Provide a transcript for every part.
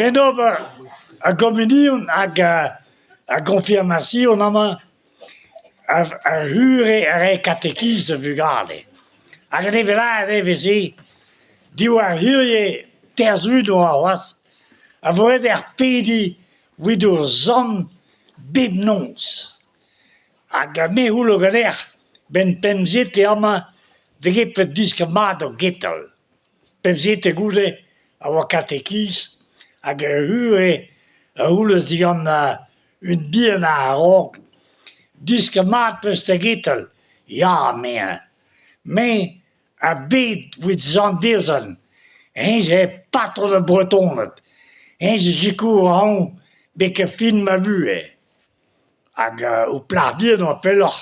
'Benn ober ar gomunion hag ar goñfirmasion amañ ar c'hure a rae katekiz da vugale hag en evel-se e veze diwar hiziv terzh oa c'hoazh a vo ret er pediñ evit ur sant bep noz hag me 'c'houllo ganeoc'h 'benn pemzek amañ da get diskan mat ur getal. Pemzek goude a oa katekiz hag ur c'hure a c'houlennas digant un bihan a-raok diskan mat 'peus da getal ? Ya 'mezañ, me a bed evit Sant Erzan, eñ eo patron ar Bretoned, eñ a sikour ac'hanon betek fin ma vuhez. Hag ho plac'h bihan oa pelloc'h,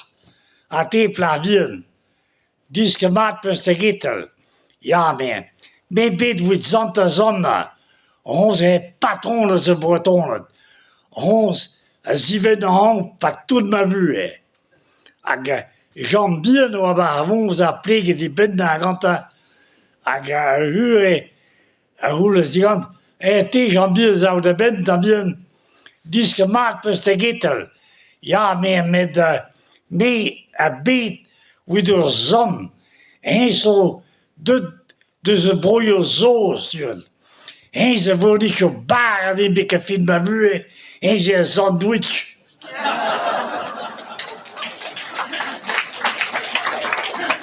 ha te plac'h bihan ? Disket mat 'peus da getal ? Ya, me, me bet evit Sant-Azanna, honnezh eo patronez ar Bretoned, honnezh a zivenn ac'hanon 'pad tout ma vuhez. Hag Jean bihan a oa 'ba ar voñs ha pleget e benn gantañ hag ar c'hure A c'houlennas digant Eh te Jean-Bihan sav da benn Jean-Bihan disket mat 'peus da getal Ya me met me a bed evit ur sant eñ zo deut deus ar broioù saoz du-hont eñ a vo dit ur barr din betek fin ma buhez eñ zo ur sandwich.